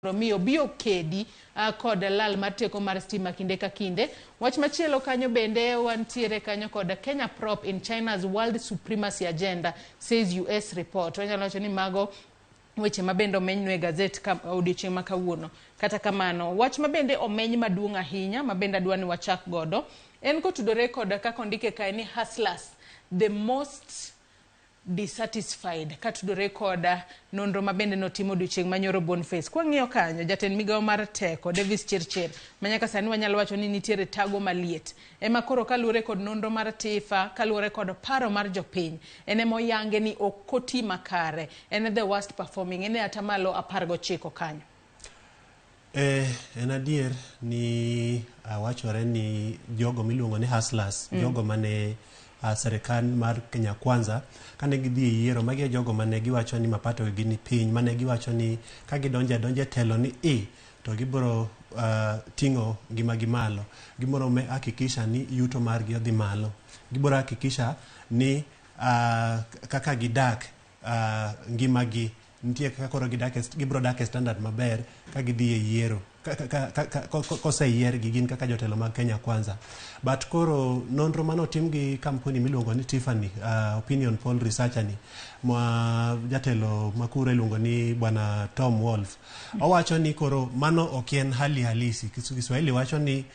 Mi obi okedi kod lal mar teko mar stima kinde ka kinde. Wach machielo kanyo bende wantiere kanyo kod Kenya prop in China's world supremacy agenda, says US report. Wanyalo wacho ni mago weche mabende omenynwa e gazet ka odiochieng' ma kawuono. Kata kamano, wach mabende omeny maduong' ahinya mabende adwa ni wachak godo en kotudore kod kaka ondike kae ni hustlers the most dissatisfied katudore kod nonro ma bende notim odiochieng' manyoro Boniface. Kwang'iyo kanyo, jatend migawo mar teko Davis Chirchir ma nyaka sani wanyalo wacho ni nitiere tago maliet ema koro kaluwore kod nonro mar TIFA, kaluwore kod paro mar jopiny, en ema oyange ni ok oti makare, en the worst performing, en e atamalo 19 kanyo. En adier ni wachore ni jogo miluongo ni hustlers, jogo mane serikal mar Kenya Kwanza kane gidhi e yiero, magi e jogo mane giwacho ni mapato gi ni piny, mane giwacho ni ka gidonjo adonja e telo ni i to gibiro ting'o ngima gi malo, gibiro hakikisha ni yuto margi odhi malo, gibiro hakikisha ni kaka gidak ngimagi nitie kaka koro gidak e, gibiro dak e standard maber ka gidhi e yiero koseyiergi gin kaka jotelo mag Kenya Kwanza. But koro nonro manotim gi kampuni miluongo ni Tiffany Opinion Poll Researcher ni ma jatelo makuro iluongo ni bwana Tom Wolf owacho ni koro mano ok en hali halisi. Kiswahili wacho ni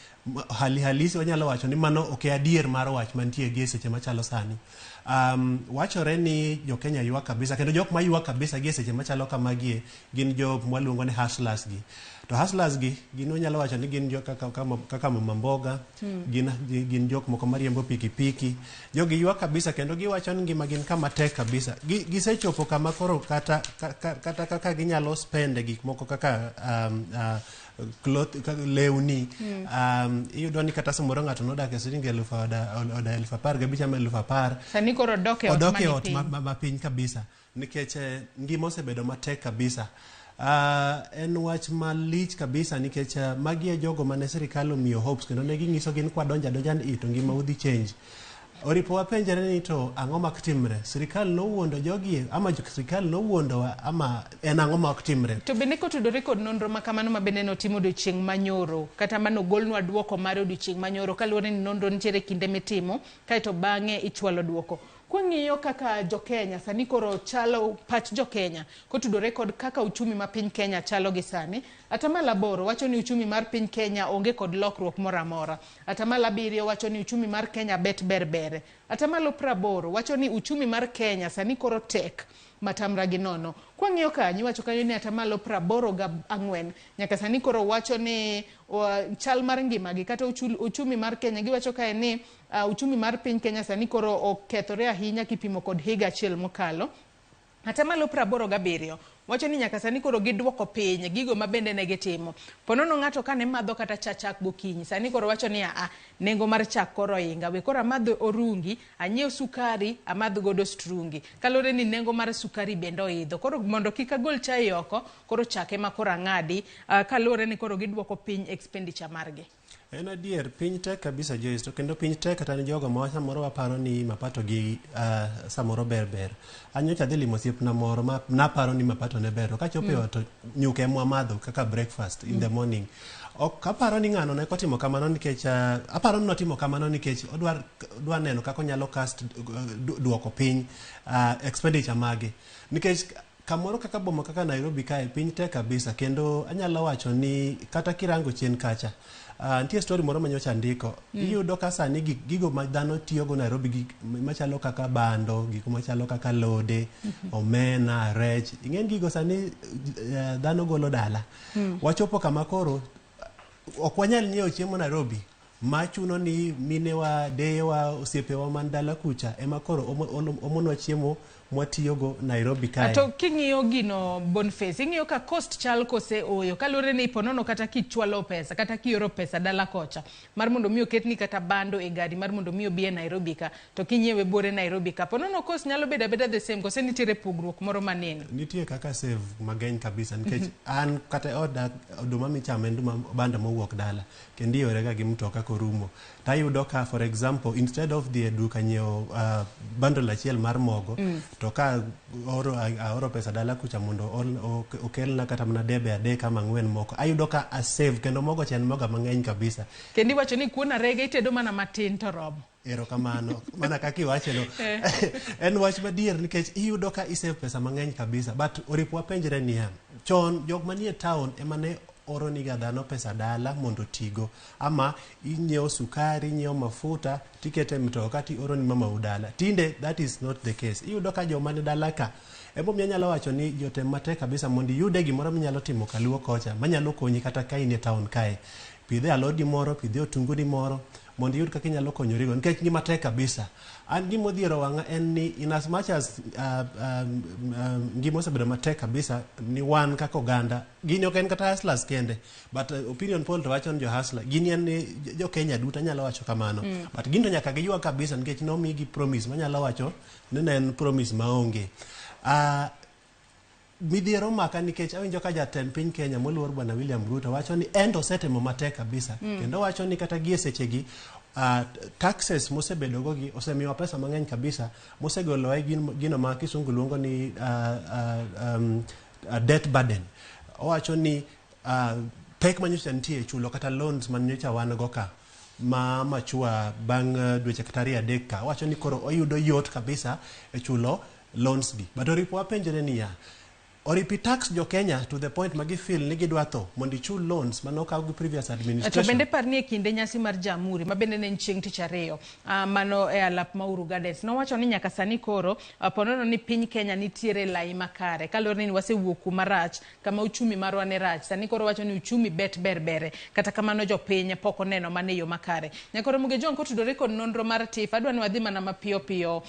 hali halisi, wanyalo wacho ni mano ok e adier mar wach mantie gi e seche machalo sani. Wachore ni jo Kenya ywak kabisa kendo jok ma ywak kabisa gi e seche machalo kamagie gin jok mwaluongo ni hustlers gi. To hustlers gi gin wanyalo wacho ni gin jok kaka mama mboga, gin jok moko mariembo pikipiki. Jogi ywak kabisa kendo giwacho ni ngima gin kama tek kabisa. Gisechopo kama koro kata kaka ginyalo spend e gik moko kaka cloth, lewni. Iyudo ni kata samoro ng'ato nodak e siling elufu oda 15,000 ama 10,000. Sani koro odok e ot odok e mani ot piny. Ma piny kabisa nikech ngima osebedo matek kabisa. En wach malich kabisa nikech magi e jogo mane sirikal omiyo hopes kendo ne ging'iso gin kwadonjo adonja ni to ngima udhi change. Oripo wapenjre ni to ang'o mak timre? Sirikal nowuondo jogi ama sirikal nowuondowa ama en ang'o ma ok timre? To bende kotudore kod nonro ma kamano ma bende notim odiochieng' manyoro kata manogolnwa duoko mare odiochieng' manyoro kaluwore ni nonro nitiere kinde mitimo kaeto bang'e ichwalo duoko. Kwang'iyo kaka jo-Kenya sani koro chalo pach jo-Kenya kotudore kod kaka uchumi ma piny Kenya chalo gi sani, atamalo 8 wacho ni uchumi mar piny Kenya onge kod lokruok moro amora. Atamalo 7 wacho ni uchumi mar Kenya bet ber bere. Atamalo 80 wacho ni uchumi mar Kenya sani koro tek matamra gi nono. Kwang'iyo kanyo iwacho kanyo ni atamalo 84 nyaka sani koro wacho ni chal mar ngimagi kata uchumi mar Kenya giwacho kae ni uchumi mar piny Kenya sani koro okethore ahinya kipimo kod higa achiel mokalo. Atamalo 87 wacho ni nyaka sani koro giduoko piny gigo ma bende ne gitimo. Ponono ng'ato kane madho kata cha chak gokinyi, sani koro wacho ni aa, nengo mar chak koro ohinga, we koro amadh orungi, anyiew sukari, amadh godo strungi. Kaluwore ni nengo mar sukari bende oidho. Koro mondo kik agol chai oko, koro chak ema koro ang'adi, kaluwore ni koro giduoko piny expenditure margi. En adier, piny tek kabisa Joyce, to kendo piny tek kata ne jogo ma samoro waparo ni mapato gi samoro ber ber. An nyocha adhi limo osiepna moro ma naparo ni mapato ne ber, to kachopo e ot to nyuka ema wamadho kaka breakfast in the morning. Ok aparo ni ng'ano ne otimo kamano nikech aparo ni notimo kamano nikech odwar odwa neno kaka onyalo cast duoko piny expenditure mage. Nikech kamoro kaka boma kaka Nairobi kae piny tek kabisa kendo anyalo wacho ni kata kirango chien kacha nitie story moro manyocha andiko. Iyudo ka sani gigo ma dhano tiyogo Nairobi gik machalo kaka bando, gik machalo kaka lode, omena, rech, ing'eni gigo sani dhano golo dala. Wachopo kama koro ok wanyal nyiewo chiemo Nairobi machuno ni minewa, deyewa, osiepewa man dala kucha ema koro omonwa chiemo mwatiyogo Nairobi kae. To king'iyo gino Boniface, ing'iyo ka cost chal kose oyo, kaluwore ni ponono kata kichwalo pesa, kata kioro pesa dala kocha, mar mondo mi oketni kata bando e gari mar mondo mi obi e Nairobi ka, to kinyiewe buore Nairobi ka, ponono cost nyalo bedo abeda the same, kose nitiere pogruok moro maneno? Nitie kaka save mang'eny kabisa, nikech an kata e oda oduma michamo en oduma bando mowuok dala, kendo iorega gi mtoka korumo. Tayudo ka, for example, instead of dhi e duka nyiewo bundle achiel mar mogo, to ka oro, aoro pesa dala kucha mondo okelna kata mana debe adek ama ang'wen moko, ayudo ka asave, kendo mogo cha en moga mang'eny kabisa. Kendo iwacho ni kuon arega itedo mana matin to romo. Erokamano, mana kaka iwacheno en wach madier, nikech iyudo ka isave pesa mang'eny kabisa. But oripo wapenjre niya, chon jok manie town ema ne oroniga dhano pesa dala mondo otigo, ama inyiewo sukari, inyiewo mafuta, tikete e mtoka, tioro ni mamau dala. Tinde that is not the case. Iyudo ka joma ni dala ka, emomiyo anyalo wacho ni jotem matek kabisa mondo iyude gimoro minyalo timo kaluo kocha manyalo konyi kata ka in e town kae. Pidhe alodi moro, pidhe otunguni moro, mondo iyud kaka inyalo konyorigo, nikech ngima tek kabisa. An gima odhiero wang'a en ni, in as much as ngima osebedo matek kabisa ni wan kaka oganda, gini ok en kata hustlers kende, but opinion poll to wacho ni jo hustler gini en ni jo Kenya duto, anyalo wacho kamano, but gin to nyaka giywag kabisa nikech nomigi promise manyalo wacho ni ne en promise maonge. Midhiero maka nikech awinjo ka jatend piny Kenya moluor Bwana William Ruto wacho ni en to osetemo matek kabisa, kendo wacho ni kata gie sechegi taxes mosebedogo gi osemiyowa pesa mang'eny kabisa, mosegolowa e gino ma kisungu luongo ni debt burden. Owacho ni pek manyocha nitie e chulo kata loans manyocha wan go ka ma machua bang' dweche kata ariyo adek ka, owacho ni koro oyudo yot kabisa e chulo loans gi. But oripo wapenjre niya, oripi tax jo Kenya to the point ma gifeel ni gidwa tho mondo ichul loans manokaw gi previous To administration. bende par ni e kinde nyasi mar Jamhuri ma bende ne en chieng' tich ariyo, mano e alap ma Uhuru Gardens, nowacho ni nyaka sani koro ponono ni piny Kenya nitiere lai makare, kaluwore ni wasewuok kuma rach kama uchumi marwa ne rach. Sani koro wacho ni uchumi bet ber bere, kata kamano jopiny pok oneno mana e yo makare. Nyakoro Muge Jong, kotudore kod nonro mar TIFA, adwa ni wadhi mana mapiyo piyo.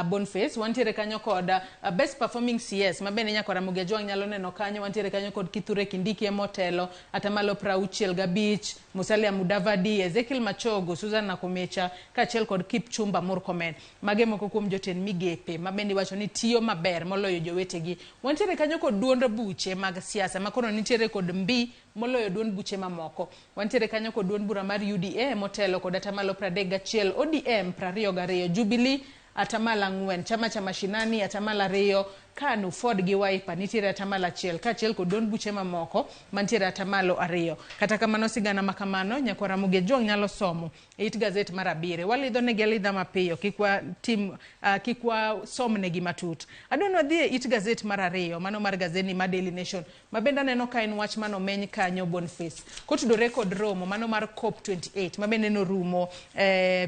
Boniface, wantiere kanyo kod best performing CS ma bende nyakora Muge Jong nyalo neno kanyo. Wantiere kanyo kod Kithure Kindiki emotelo atamalo 65, Musalia Mudavadi, Ezekiel Machogo, Susan Nakhumicha kaachiel kod Kipchumba Murkomen. Mage moko kuom jotend migepe ma bende iwacho ni tiyo maber moloyo jowetegi. Wantiere kanyo kod duond buche mag siasa ma koro nitiere kod mbi moloyo duond buche mamoko. Wantiere kanyo kod duond bura mar UDA motelo kod atamalo 31, ODM 22, Jubilee atamalo 4, Chama cha Mashinani atamalo 2, KANU, Ford gi Wiper nitiere atamalo 1, kaachiel kod duond buche mamoko mantiere atamalo 2. Kata kamano, sigana ma kamano nyakwara Muge Jong nyalo somo e it gazet mar abiriyo. Walidho negi alidha mapiyo, kik watim kik wasomnegi matut. Adwa ni wadhi e it gazet mar ariyo, mano mar gazeti mar Daily Nation, ma bende aneno ka en wach manomeny kanyo, Boniface, kotudore kod romo mano mar COP28 ma bende norumo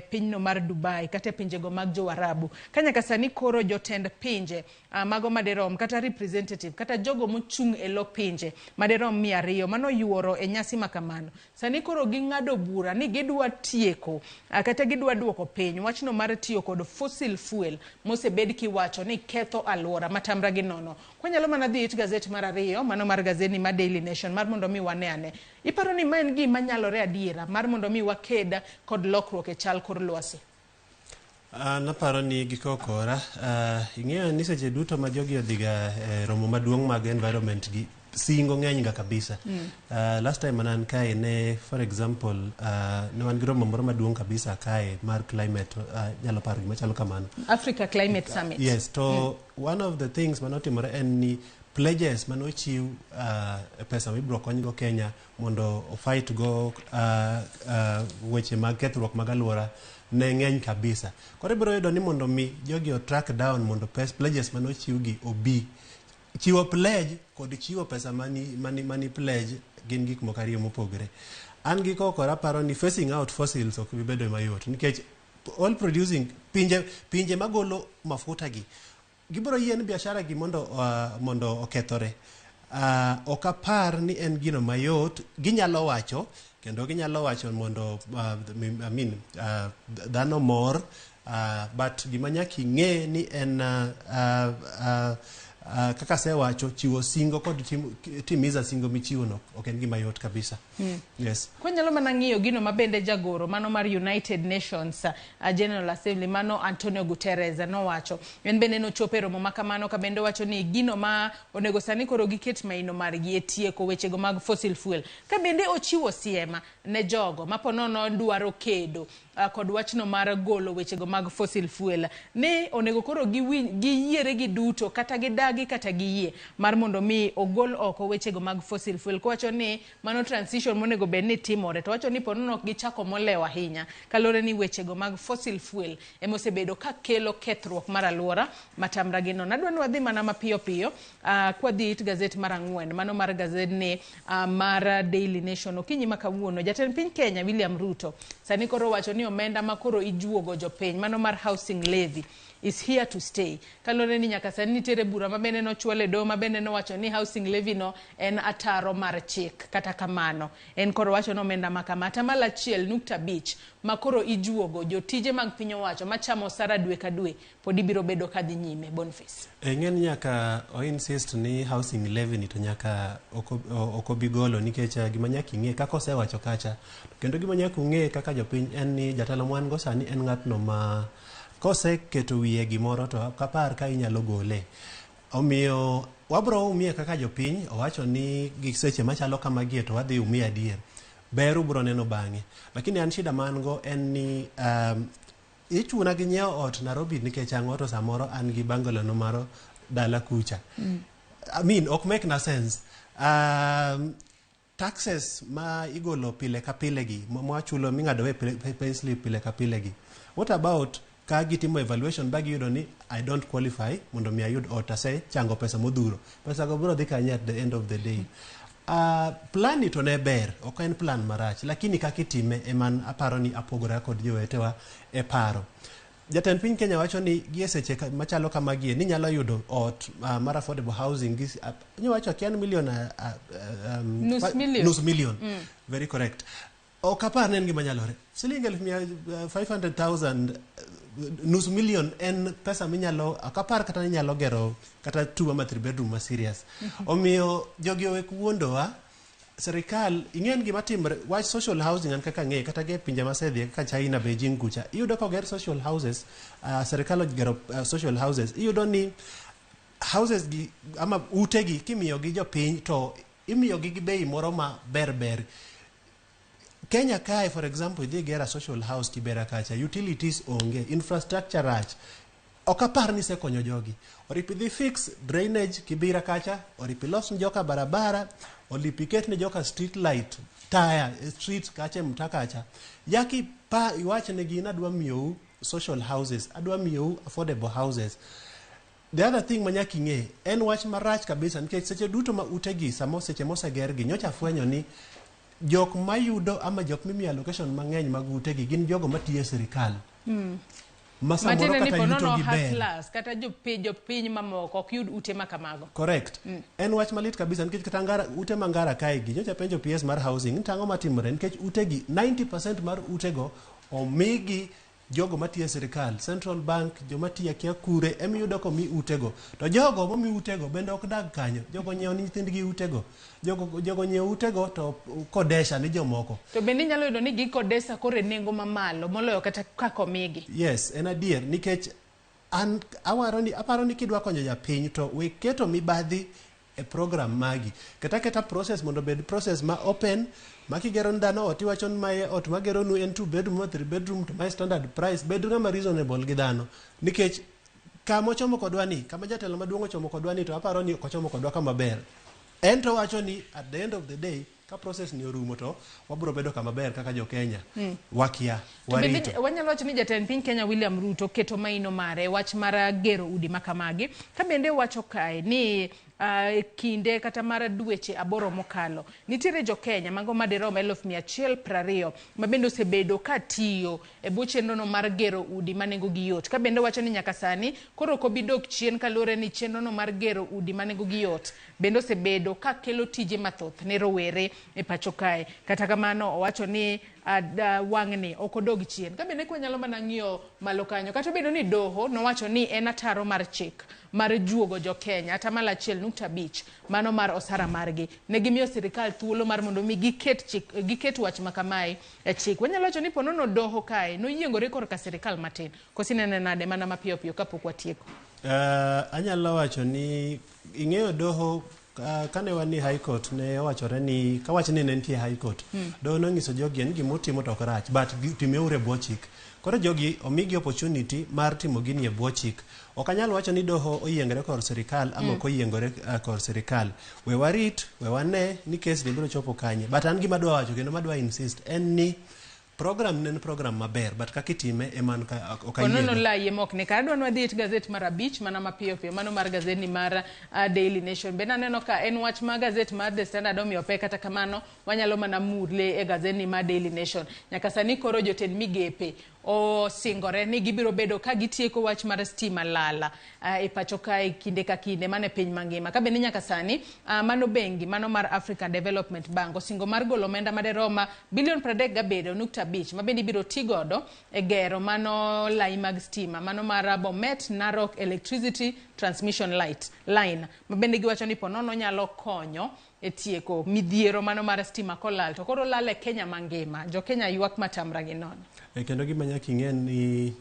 pinyno mar Dubai kata e pinjego mag Jowarabu, ka nyaka sani koro jotend pinje mago maderom kata representative kata jogo mochung' e lo pinje maderom 200 manoyuoro e nyasi ma kamano, sani koro ging'ado bura ni gidwa tieko kata gidwa duoko piny wachno mar tiyo kod fossil fuel mosebed kiwacho ni ketho alwora matamra gi nono. Kwanyalo mana dhi it gazet mar ariyo, mano mar gazeti mar Daily Nation, mar mondo mi wane ane. Iparo ni ma en gima nyalore adiera mar mondo mi waked kod lokruok e chal kor lwasi? Naparo ni giko kora, ing'eyo ni seche duto ma jogi odhiga e romo maduong' mag environment gi singo ng'eny ga kabisa. Last time mane an kae ne, for example, ne wan gi romo moro maduong' kabisa kae mar climate, nyalo paro gima chalo kamano. Africa Climate Summit. Yes, to one of the things manotimore en ni pledges manochiw, pesa mibiro konygo Kenya mondo ofight go weche mag kethruok mag alwora ne ng'eny kabisa. Koro ibiro yudo ni mondo mi jogi o track down mondo pledges manochiw gi obi. Chiwo pledge kod chiwo pesa mani pledge gin gik moko ariyo mopogore. An gi kokora aparo ni phasing out fossils ok bi bedo mayot, nikech oil producing pinje magolo mafuta gi gibiro yien biashara gi mondo okethore. Ok apar ni en gino mayot. Ginyalo wacho kendo ginyalo wacho mondo I mean, dhano mor, but gima nyaka ing'e ni en Kaka asewacho, chiwo singo kod timiza singo michiwo no ok en gima yot kabisa. Yes. Kwanyalo mana ng'iyo gino ma bende jagoro mano mar United Nations General Assembly mano Antonio Guterres nowacho. En bende nochopo e romo ma kamano ka bende owacho ni gino ma onego sani koro giket maino margi e tieko wechego mag fossil fuel. Ka bende ochiwo siem ne jogo ma ponono dwaro kedo kod wachno mar golo wechego mag fossil fuel ni onego koro giyiere giduto kata gidagi kata giyie mar mondo mi ogol oko wechego mag fossil fuel kowacho ni mano transition monego bed ni timore to wacho ni ponono ok gichako molewo ahinya kaluwore ni wechego mag fossil fuel ema osebedo ka kelo kethruok mar aluora matamra gi nono. Adwa ni wadhi mana mapiyo piyo kwadhi it gazet mar 4 mano mar gazedni mar Daily Nation okinyi ma kawuono. Jatend piny Kenya William Ruto sani koro wacho ni omenda ma koro ijuogo jopiny mano mar housing levy is here to stay. Kaluwore ni nyaka sani nitiere bura ma bende nochwal e doho ma bende nowacho ni housing levy no en ataro mar chik. Kata kamano en koro wacho ni omenda ma kama atamalo 1.5 ma koro ijuogo jotije mag piny owacho machamo osara dwe ka dwe pod ibiro bedo kadhi nyime. Boniface. Ng'en nyaka o insist ni housing levy ni to nyaka ok obi golo nikech gima nyaka ing'e kaka osewacho kacha kendo gima nyaka ung'e kaka jopiny en ni jatelo ma wan go sani en ng'atno ma koseketo wiye gimoro to ok apar ka inyalo gole. Omiyo wabro umie kaka jopiny owacho ni gi seche machalo kamagie to wadhi umie adier. Ber ubro neno bang'e. Lakini an shida ma an go en ni ichuna gi nyiewo ot Nairobi nikech ang'o to samoro an gi bungalow no maro dala kucha. I mean, ok make na sense. Taxes ma igolo pile ka pile gi, mwachulo ming'ado e payslip pile ka pile gi. What about ka gitimo evaluation ba giyudo ni I don't qualify mondo mi ayud ot ase chango pesa modhuro. Pesa go biro dhi kanye at the end of the day. Plan ni to ne ber, ok en plan marach, lakini kaka itime ema aparo ni apogora kod jowetewa e paro. Jatend piny Kenya wacho ni gie seche machalo kamagie ni nyalo yudo ot mar affordable housing gi nyowacho akia ni million Nus million. Nus million. Very correct. Ok apar ni en gima nyalore. Siling 500,000 nus million en pesa minyalo ok apar kata ni nyalo gero kata two ama three bedroom ma serious. Omiyo jogi owek wuondowa. Serikal ing'en gima timre wach social housing an kaka ang'eye kata gi e pinje masedhiye kaka China Beijing kucha iyudo ka oger social houses serikal ogero social houses iyudo ni houses gi ama ute gi kimiyo gi jopiny to imiyo gi gi bei moro ma ber ber. Kenya kae for example idhi gera social house Kibera kacha utilities onge infrastructure rach ok apar ni isekonyo jogi. Oripo idhi fix drainage Kibera kacha, oripo ilos ni joka barabara, oripo iket ni joka street light taya e street kacha e mtaa kacha. Yaki pa iwach negi ni adwa miyou social houses, adwa miyou affordable houses. The other thing ma nyaka ing'e en wach marach kabisa nikech seche duto ma utegi samo seche moseger gi nyocha afwenyo ni jok mayudo ama jok mimiyo allocation mang'eny mag utegi gin jogo matiyo e sirikal. Ma samoro Matiende ni kata ponono yuto gi ber. hustlers kata jopiny mamoko ok yud ute ma kamago. Correct. En wach malit kabisa nikech kata ngara, ute ma Ngara kae gi nyocha penjo PS mar housing ni tang'o matimore nikech utegi 90% mar utego omigi jogo matiyo e sirikal, Central Bank, joma tiyo akia kure emiyudo komi utego. To jogo momi utego bende ok dag kanyo. Jogo nyiewo ni nyithindgi utego. Jogo nyiewo utego to kodesha ni jomoko. To bende inyalo yudo ni gikodesa koro e nengo mamalo moloyo kata kaka omigi. Yes, en adier nikech an awaro ni aparo ni kidwa konyo japiny to we keto mibadhi e program magi. Keta keta process mondo obed process ma open ma kigero ni dhano ot iwacho ni mae ot mageronu en 2 bedroom ma 3 bedroom to mae standard price bed ng'ama reasonable gi dhano nikech kama ochomo kodwa ni kama jatelo maduong' ochomo kodwa ni to aparo ni ok ochomo kodwa kama ber. En to wacho ni at the end of the day ka process ni orumo to wabiro bedo kama ber kaka jo Kenya. Wakia, To bende warito. wanyalo wacho ni jatend piny Kenya William Ruto keto maino mare wach mar gero udi ma kamagi ka bende wacho kae ni kinde kata mar dweche 8 mokalo nitiere jo Kenya mago madirom 120,000 ma bende osebedo ka tiyo e bwo chenrono mar gero udi ma nengogi yot ka bende wacho ni nyaka sani koro ok obi dok chien kaluwore ni chenrono mar gero udi ma nengogi yot bende osebedo ka kelo tije mathoth ne rowere e pacho kae. Kata kamano owacho ni Wang'ni ok odog chien. Ka bende kwanyalo mana ng'iyo malo kanyo, kata obedo ni doho nowacho ni en ataro mar chik mar juogo jo Kenya 1.5% mano mar osara margi. Ne gimiyo sirikal thuolo mar mondo mi giket chik, giket wach ma kamae e chik. Wanyalo wacho ni ponono doho kae noyiengore korka sirikal matin. Koso inene nade mana mapiyo piyo kapok watieko? Anyalo wacho ni ing'eyo doho kane wan ni High Court ne owachore ni kawach ni ne nitie High Court, doho nonyiso jogi ni gimutimo to ok rach, but timeuru e bwo chik. Koro jogi omigi opportunity mar timo gini e bwo chik. Ok anyal wacho ni doho oyiengore kor sirikal ama ok oyiengore kor sirikal. We warit, we wane ni kes ni biro chopo kanye. But an gima adwa wacho kendo madwa insist en ni program ne en program maber, but kaka itime ema an ok Onono ayiego. Laie mok ni kare. Adwa ni wadhi it gazet mar 5 mana mapiyo piyo, mano mar gazetni mar Daily Nation. Bende aneno ka en wach ma gazet mar The Standard omiyo pek, kata kamano wanyalo mana mule e gazetni mar Daily Nation. Nyaka sani koro jotend migepe osingore ni gibiro bedo ka gitieko wach mar stima lala e pacho kae kinde ka kinde mane piny mangima. Ka bende nyaka sani mano bengi mano mar African Development Bank osingo mar golo omenda maderoma bilion 37.5 ma bende ibiro ti godo e gero mano lai mag stima mano mar Bomet Narok Electricity Transmission Light Line, ma bende giwacho ni ponono nyalo konyo e tieko midhiero mano mar stima kolal to koro lal e Kenya mangima. Jo Kenya ywak matamra gi nono. Kendo gima nyaka ing'e ni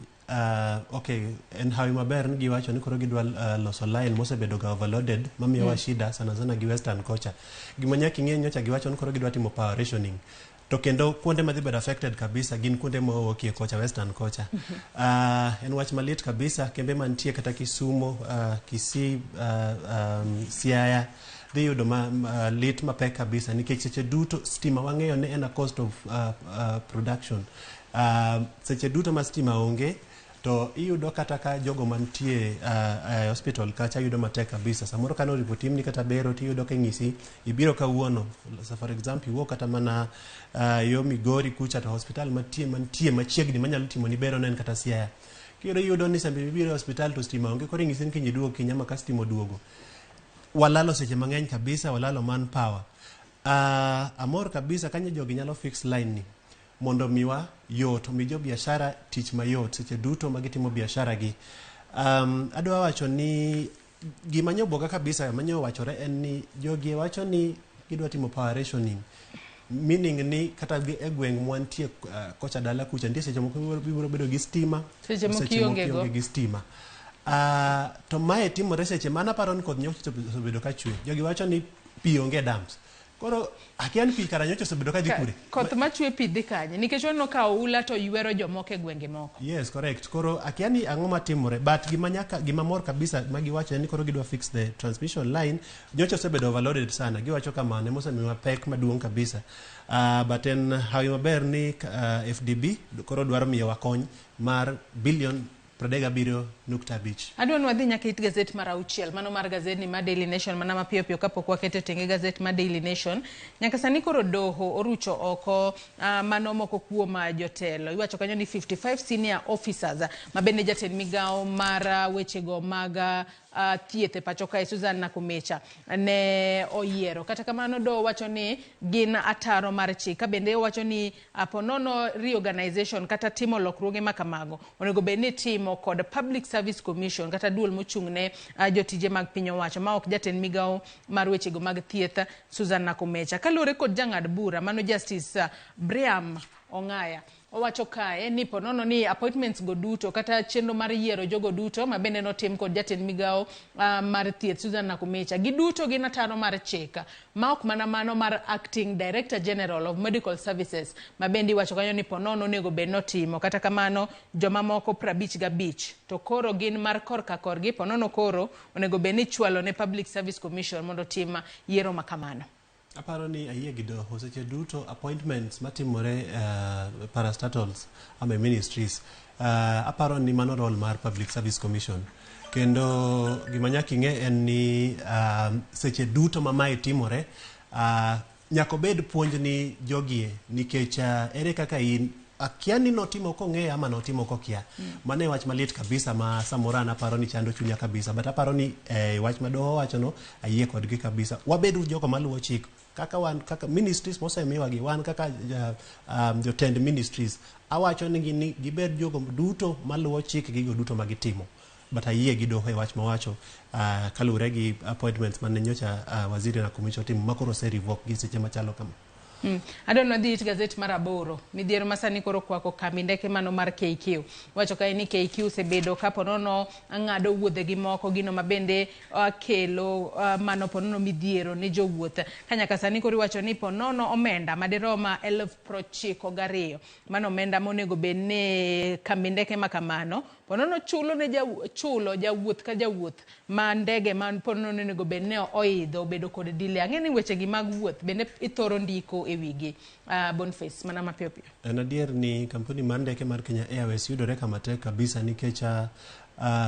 okay, en hawi maber ni giwacho ni koro gidwa loso line mosebedo ga overloaded mamiyowa shida sana sana gi Western kocha. Gima nyaka ing'e, nyocha giwacho ni koro gidwa timo power rationing. To kendo kuonde madhi bedo affected kabisa gin kuonde mowuokie kocha, Western kocha. En wach malit kabisa. Kembe mantie kata Kisumu, Kisii, Siaya dhi yudo ma lit mapek kabisa nikech seche duto stima wang'eyo ni en a cost of production. Seche duto ma stima onge to iyudo kata ka jogo mantie hospital kacha yudo matek kabisa. Samoro kane oripo timni kata bero, tiyudo ka ing'isi ibiro kawuono. So for example, iwuok kata mana yo Migori kucha, to hospital mantie machiegni manyalo timoni bero ne en kata Siaya. Koro iyudo ni sama ibiro e hospital to stima onge, koro ing'isi ni kiny iduog kiny ama ka stima oduogo. Walalo seche mang'eny kabisa, walalo manpower. Amor kabisa kanyo jogi nyalo fix line ni mondo miwa yot, omi jo biashara tich mayot seche duto ma gitimo biashara gi. Adwa wacho ni gima nyobuoga kabisa manyo wachore en ni jogi wacho ni gidwa timo power rationing, meaning ni kata e gweng' mwantie kocha dala kucha nitie seche moko ibiro bedo gi stima, seche moko ionge go. Ionge gi stima. To mae timore seche mana aparo ni koth nyocha osebedo ka chwe. Jogi wacho ni pi onge e dams. Koro akia ni pi kara nyocha osebedo ka dhi kure. Koth machwe, pi dhi kanye? Nikech waneno ka oula to ywero jomoko e gwenge moko. Yes, correct. Koro akia ni ang'o matimore, but gima nyaka gima mor kabisa ma giwacho en ni koro gidwa fix the transmission line. Nyocha osebedo overloaded sana. Giwacho kamano emosemiyowa pek maduong' kabisa. But en hawi maber ni AfDB koro dwaro miyowa kony mar bilion 37.5. Adwa ni wadhi nyaka it gazet mar 6, mano mar gazetni mar Daily Nation, mana mapiyo piyo kapok waketo tenge gazet mar Daily Nation. Nyaka sani koro doho orucho oko mano moko kuom jotelo. Iwacho kanyo ni 55 senior officers ma bende jatend migawo mar wechego mag thieth e pacho kae Susan Nakumecha ne oyiero. Kata kamano, doho wacho ni gin ataro mar chik. Ka bende owacho ni ponono reorganization kata timo lokruoge ma kamago onego bed ni itimo kod Public Service Commission kata duol mochung' ne jotije mag piny owacho ma ok jatend migawo mar wechego mag thieth Susan Nakumecha. Kaluwore kod jang'ad bura mano Justice Briam Ong'aya, owacho kae ni ponono ni appointments go duto kata chenro mar yiero jogo duto ma bende notim kod jatend migawo mar thieth Susan Nakumecha, giduto gin ataro mar chik, ma ok mana mano mar acting director general of medical services ma bende iwacho kanyo ni ponono onego bed notimo. Kata kamano, joma moko 55 to koro gin mar korka korgi, ponono koro onego bed ni ichwalo ne Public Service Commission mondo otim yiero ma kamano. Aparo ni ayie gi doho. Seche duto appointments matimore parastatals ama ministries, aparo ni mano role mar Public Service Commission. Kendo gima nyaka ing'e en ni seche duto ma mae timore, nyaka obed puonj ni jogie nikech ere kaka in Akia ni notimo kong'eyo ama notimo kokia. Mano e wach malit kabisa ma samoro an aparo ni chando chunya kabisa. But aparo ni wach ma doho owachono, ayie kodgi kabisa. Wabedu jogo maluwo chik. Kaka wan, kaka ministries mosemiwa gi, wan kaka jotend ministries, awacho nigi ni gibed jogo duto maluwo chik gigo duto ma gitimo. But ayie gi doho e wach mawacho kaluwore gi appointments mane nyocha waziri Nakhumicha otimo ma koro ose revoke gi seche machalo kama. Adwa nwadhi it gazet mar 8, midhiero ma sani koro kwako kambi ndeke mano mar KQ. Wacho kae ni KQ osebedo kapo nono ng'ado wuodhegi moko, gino ma bende kelo mano po nono midhiero ne jowuoth. Ka nyaka sani koro iwacho ni po nono omenda madirom 92,000. Mano omenda monego bed ni kambi ndeke ma kamano po nono chulo ne chulo jawuoth ka jawuoth ma ndege man po nono onego bed ni oidho obedo kod delay. Ang'e ni weche gi mag wuoth bende ithoro ndiko e wigi. Boniface, mana mapiyo piyo. En adier ni kampuni mar ndeke mar Kenya Airways yudore kama tek kabisa nikech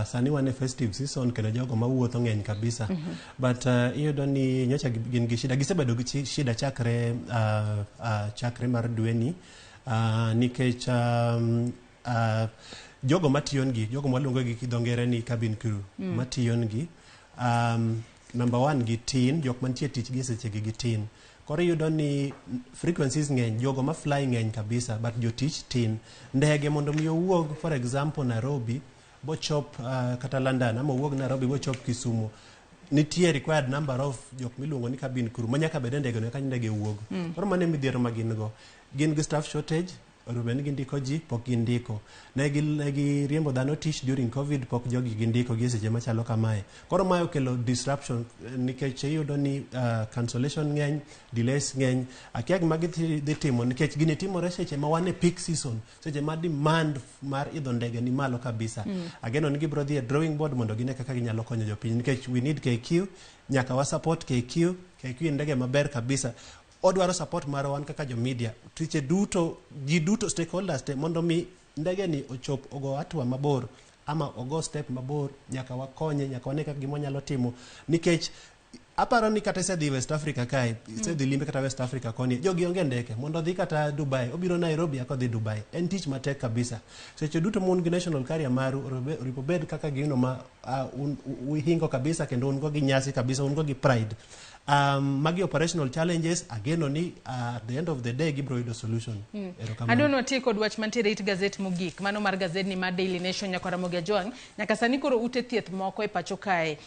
sani wan e festive season kendo jogo mawuotho ng'eny kabisa. But iyudo ni nyocha gin gi shida, gisebedo gi shida chakre mar dweni nikech jogo matiyongi, jogo mwaluongo gi dho ngere ni cabin crew matiyongi, number one gitin, jok mantie tich gi sechegi gitin. Koro iyudo ni frequencies ng'eny, jogo ma fly ng'eny kabisa, but jotich tin. Ndege mondo mi owuog, for example, Nairobi bochop kata London, ama owuog Nairobi bochop Kisumu, nitie required number of jok miluongo ni cabin crew ma nyaka bed e ndege no eka ndege wuog. Koro mano e midhiero ma gin go. Gin gi staff shortage, onego bed ni gindiko ji, pok gindiko. Ne giriembo dhano tich during COVID, pok jogi gindiko gi e seche machalo kamae. Koro mae okelo disruption nikech iyudo ni cancellation ng'eny, delays ng'eny. Akia gima gidhi timo nikech gini timore seche ma wan e peak season, seche ma demand mar idho ndege ni malo kabisa. Ageno ni gibiro dhi e drawing board mondo gine kaka ginyalo konyo jopiny nikech we need KQ, nyaka wa support KQ. KQ en ndege maber kabisa. Odwaro support marwa wan kaka jo media. Tiche duto, ji duto, stakeholders te, mondo mi ndege ni ochop ogo hatua mabor ama ogo step mabor, nyaka wakonye, nyaka wane kaka gima wanyalo timo nikech aparo ni kata isedhi West Africa kae, isedhi limbe kata West Africa koni, jogi onge ndeke mondo odhi kata Dubai, obiro Nairobi eka odhi Dubai. En tich matek kabisa. Seche duto ma un gi national carrier maru, oripo bed kaka gino ma uhingo kabisa kendo un go gi nyasi kabisa, un go gi pride. Magi operational challenges, ageno ni at the end of the day gibiro yudo solution. Erokamano. Adwa ni kod wach mantiere it gazet mogik, mano mar gazet ni mar Daily Nation. Nyaka Ramogi Ajwang', nyaka sani koro ute thieth moko e pacho kae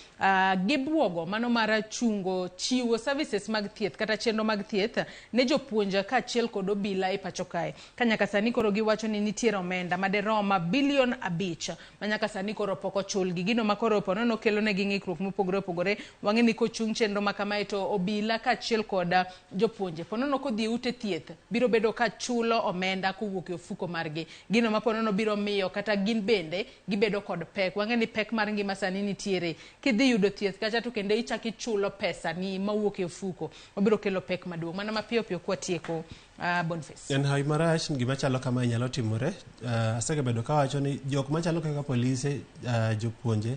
gibuogo mano mar chungo chiwo services mag thieth kata chenro mag thieth ne jopuonj kaachiel kod obila e pacho kae, ka nyaka sani koro giwacho ni nitiere omenda maderom bilion 5 ma nyaka sani koro pok ochulgi. Gino ma koro ponono kelo negi ng'ikruok mopogore opogore. Wang'e ni kochung chenro ma kamae to obila kaachiel kod jopuonje ponono kodhi e ute thieth biro bedo ka chulo omenda kowuok e ofuko margi. Gino ma ponono biro miyo kata gin bende gibedo kod pek. Wang'e ni pek mar ngima sani nitiere. Kidhi yudo thieth kacha to kendo ichako ichulo pesa ni mawuok e ofuko, obiro kelo pek maduong'. Mana mapiyo piyo kwatieko, Boniface. En hawi marach gima chalo kamae nyalo timore. Asegabedo kawacho ni jok machalo kaka polise, jopuonje,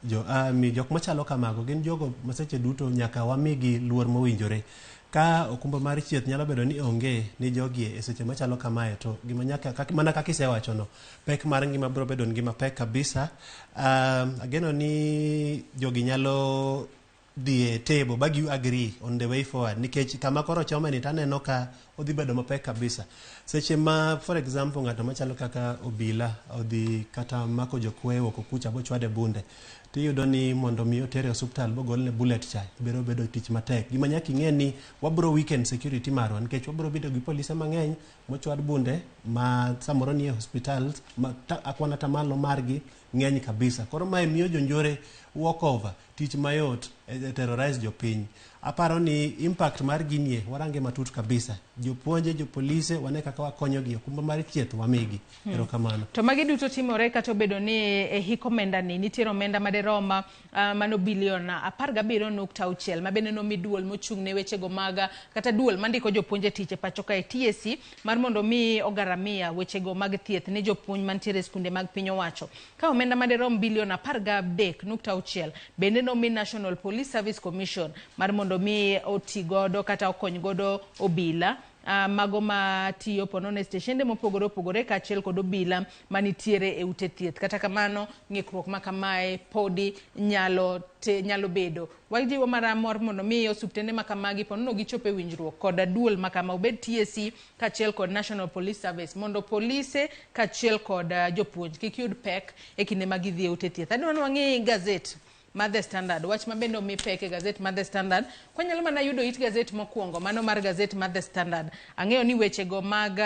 jo army, jok machalo kamago gin jogo ma seche duto nyaka wamigi luor mowinjore. Ka okumba mar thieth nyalo bedo ni onge ni jogi e seche machalo kamae, to gima nyaka mana kaka isewachono, pek mar ngima biro bedo ngima pek kabisa. Ageno ni jogi nyalo dhi e table ba gi agree on the way forward nikech kama koro chome ni taneno ka odhi bedo mapek kabisa. Seche ma, for example, ng'ato machalo kaka obila odhi kata mako jokweyo oko kucha bochwade bunde, tiyudo ni mondo mi otere e osuptal bogolne bullet cha biro bedo tich matek. Gima nyaka ing'e ni wabro weaken security marwa nikech wabro bedo gi polise mang'eny mochwad bunde ma samoro nie hospital ma akwana tamalo margi ng'eny kabisa. Koro mae miyo jonjore walk over tich mayot e terrorize jopiny. Aparo ni impact mar ginie warange matut kabisa. Jopuonje, jopolise, wane kaka wakonyogi, okumba mar thieth wamigi. Erokamano. To magi duto timore kata obedo ni e hik omenda ni nitiere omenda maderom mano bilion 17.6 ma bende nomi duol mochung' ne wechego mag kata duol mandiko jopuonj e tich e pacho kae TSC mar mondo mi ogaramia wechego mag thieth ne jopuonj mantiere e skunde mag piny owacho. Ka omenda maderom bilion 13.6 bende nomi National Police Service Commission mar mondo mi oti godo kata okony godo obila. Mago matiyo ponono e steshende mopogore opogore kaachiel kod obila manitiere e ute thieth. Kata kamano, ng'ikruok ma kamae podi nyalo bedo. Wajiwo mana mor mondo mi osuptende ma kamagi ponono gichop e winjruok kod duol ma kama obed TSC kaachiel kod National Police Service mondo polise kaachiel kod jopuonj kik yud pek e kinde ma gidhi e ute thieth. Adwa ni wang'i gazet mar The Standard, wach ma bende omi pek e gazet mar The Standard. Kwanyalo mana yudo it gazet mokwongo, mano mar gazet mar The Standard. Ang'eyo ni wechego mag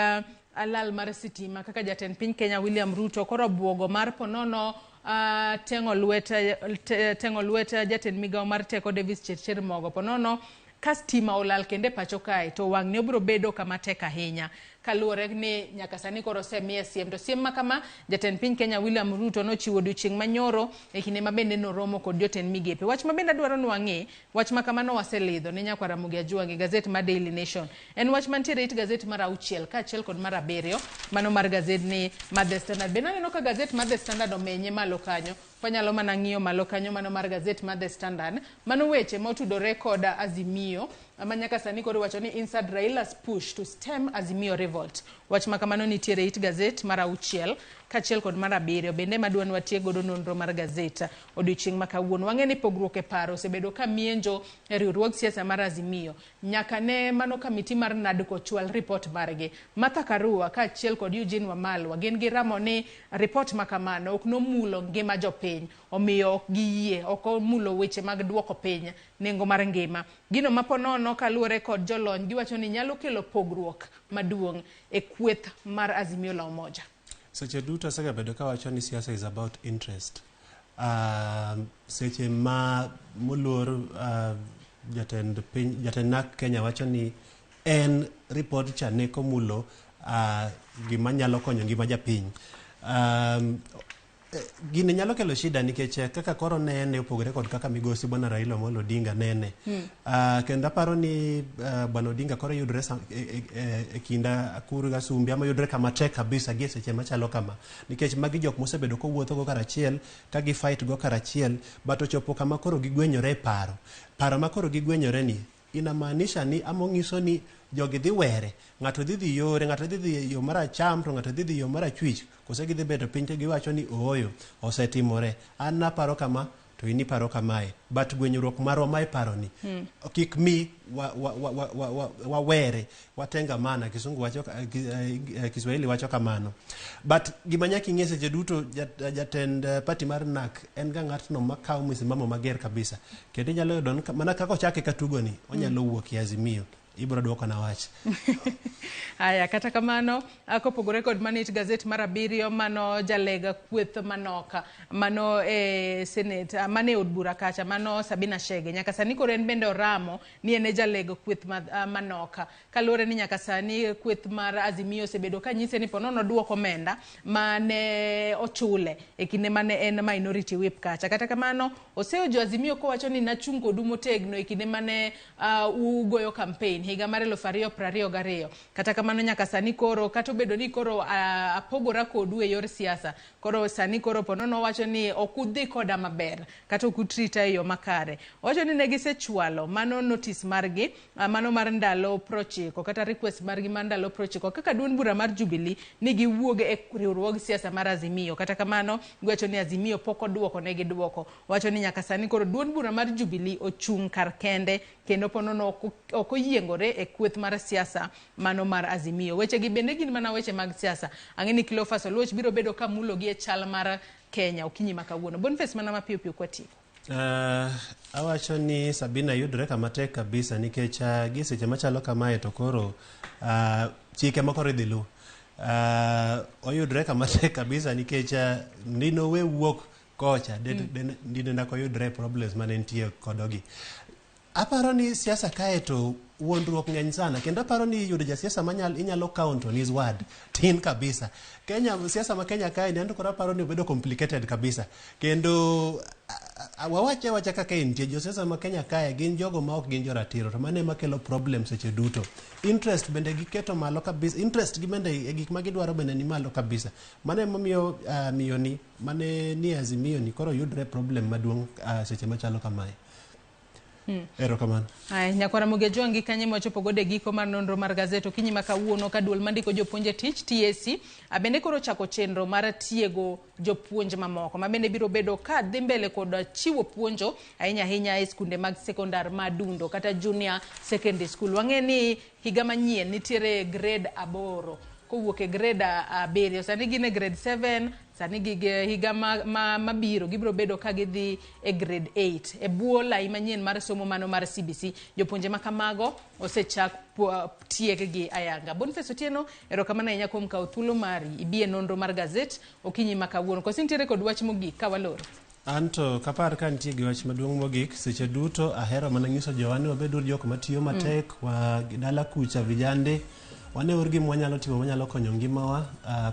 lal mar sitima kaka jatend piny Kenya William Ruto koro buogo mar ponono teng'o lwet jatend migawo mar teko Davis Chirchir mogo ponono ka stima olal kendo e pacho kae to wang'ni obiro bedo kama tek ahinya kaluwore ni nyaka sani koro osemiye siem to siem ma kama jatend piny Kenya William Ruto nochiwo odiochieng' manyoro e kinde ma bende noromo kod jotend migepe. Wach ma bende adwaro ni wang'e, wach ma kamano waselidho ne nyakwar Ramogi Ajwang' e gazet mar Daily Nation. En wach mantiere it gazet mar 6 kaachiel kod mar 7 mano mar gazet ni mar The Standard. Bende aneno ka gazet mar The Standard omenye malo kanyo. Wanyalo mana ng'iyo malo kanyo mano mar gazet mar The Standard. Mano weche motudore kod Azimio ma nyaka sani koro iwacho ni inside Raila's push to stem Azimio revolt. Wach ma kamano nitiere it gazet mar 6 kaachiel kod mar 7 bende madwa ni watiek godo nonro mar gazet odiochieng' ma kawuono. Wang'e ni pogruok e paro osebedo ka mienjo e riwruog siasa mar Azimio nyaka ne mano kamiti mar NADCO chwal ripot margi. Martha Karua kaachiel kod Eugene Wamalwa gin giramo ni ripot ma kamano ok nomulo ngima jopiny omiyo ok giyie ok omulo weche mag duoko piny nengo mar ngima. Gino ma ponono kaluwore kod jolony giwacho ni nyalo kelo pogruok maduong' e kweth mar Azimio la Umoja. Seche duto asegabedo kawacho ni siasa is about interest. Seche ma moluor jatend piny jatend NARC Kenya wacho ni en report cha ne komulo gima nyalo konyo ngima japiny. Gini nyalo kelo shida nikech kaka koro nene opogore kod kaka migosi bwana Raila Amolo Odinga nene. Kendo aparo ni bwana Odinga koro yudore e kind akuru gi asumbi ama yudore kama tek kabisa gi e seche machalo kama nikech magi jok mosebedo kowuotho go karachiel ka gi fight go karachiel but ochopo kama koro gigwenyore e paro paro ma koro gigwenyore ni inamaanisha ni ama ong'iso ni jogi dhi were ng'ato dhi dhi yore ng'ato dhi dhi yo mar acham to ng'ato dhi dhi yo mar achwich kose gidhi bedo piny to giwacho ni ooyo osetimore an naparo kama to in iparo kamae but gwenyruok marwa ma iparo ni kik mi wawere watengamana kisungu wacho Kiswahili wacho kamano but gima nyaka ing'e seche duto jatend party mar NARC en ga ng'atno makawo msimamo mager kabisa kendo inyalo yudo ni mana kaka ochake ka tugo ni onyalo wuok e Azimio ibiro duokona wach. Aya, kata kamano, kopogore kod mano it gazet mar 7 mano jalega kweth manoka mano e senate mano e od bura kacha mano Sabina Chege nyaka sani koro en bende oramo ni en e jaleg kweth manoka kaluwore ni nyaka sani kweth mar Azimio osebedo ka nyise ni ponono duok omenda mane ochule e kinde mane en minority whip kacha. Kata kamano oseojo Azimio kowacho ni nachung' kodu motegno e kinde mane ugoyo campaign higa mar 2022. Kata kamano nyaka sani koro kata obedo ni koro apogora kodu e yor siasa koro sani koro ponono owacho ni ok udhi koda maber kata ok utrita e yo makare. Owacho ni ne gisechwalo mano notice margi mano mar ndalo 90 kata request margi mar ndalo 90 kaka duond bura mar Jubilee ni giwuog e riwruog siasa mar Azimio. Kata kamano giwacho ni Azimio pok oduoko negi duoko. Wacho ni nyaka sani koro duond bura mar Jubilee ochung' kar kende kendo ponono ok oyiengore e kweth mar siasa mano mar Azimio. Weche gi bende gin mana weche mag siasa. Ang'e ni Cleophas Oluoch biro bedo ka mulogi e chal mar Kenya okinyi ma kawuono. Boniface mana mapiyo piyo kwatieko. Awacho ni Sabina yudore kama tek kabisa nikech gi seche machalo kamae to koro chike moko idhi lu. Oyudore kama tek kabisa nikech ndinowe wuok kocha ndine dak oyudre e problems mane nitie kodogi. Aparo ni siasa kae to wuondruok ng'eny sana kendo aparo ni yudo jasiasa manyal inyalo count on his word tin kabisa. Kenya siasa ma Kenya kae ni anto koro aparo ni obedo complicated kabisa kendo wawache awacha kaka entie josiasa ma Kenya kae gin jogo ma ok gin joratiro to mano ema kelo problem seche duto. Interest bende giketo malo kabisa interest gi bende e gik ma gidwaro bende ni malo kabisa. Mano emomiyo miyo ni mane ni Azimio ni koro yudre problem maduong' seche machalo kamae. Erokamano. Aya, nyakwara Ramogi Ajwang' gi kanye mwachopo godo e giko mar nonro mar gazet okinyi ma kawuono ka duol mandiko jopuonj e tich TSC bende koro ochako chenro mar tiego jopuonj mamoko ma bende biro bedo ka dhi mbele kod chiwo puonjo ahinya ahinya e skunde mag sekondar ma Dundo kata junior secondary school. Wang'e ni higa manyien nitiere grade 8 kowuok e grade 7, sani gin e grade 7, sani gi higa mabiro gibiro bedo ka gidhi e grade 8 e bwo lai manyien mar somo mano mar CBC. Jopuonje ma kamago osechak tieggi ayanga. Boniface Otieno, erokamano ahinya kuom kawo thuolo mari ibi e nonro mar gazet okinyi ma kawuono. Koso nitiere kod wach mogik ka waloro? Anto kapar ka nitie gi wach maduong' mogik, seche duto ahero mana nyiso jowa ni wabed uru jok matiyo matek, wa dala kucha vijande, waneuru gima wanyalo timo manyalo konyo ngimawa.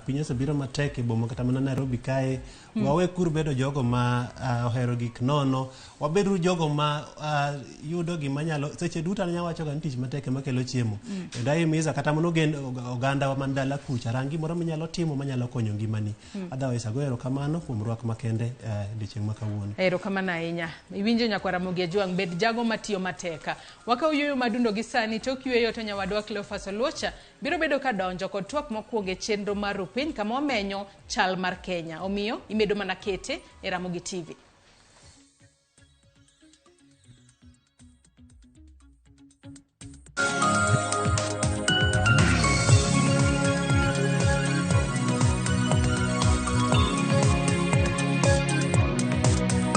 Piny osebiro matek e boma kata mana Nairobi kae. Wawe kur bedo jogo ma ohero gik nono, wabed uru jogo ma yudo gima nyalo seche duto. An anyalo wacho ga ni tich matek ema kelo chiemo. Kendo ahimiza kata mana oganda man dala kucha, rang gimoro minyalo timo manyalo konyo ngimani. Otherwise agoyo erokamano kuom rwak makende odiochieng' ma kawuono. Erokamano ahinya. Iwinjo nyakwara Ramogi Ajwang', bed jago matiyo matek. Wakaw yueyo madundo gi sani, tok yueyo to nyawadwa Cleophas Oluocha biro bedo ka donjo kod twak mokwongo e chenro mar Rupiny kama wamenyo chal mar Kenya. Omiyo imedo mana kete e Ramogi TV.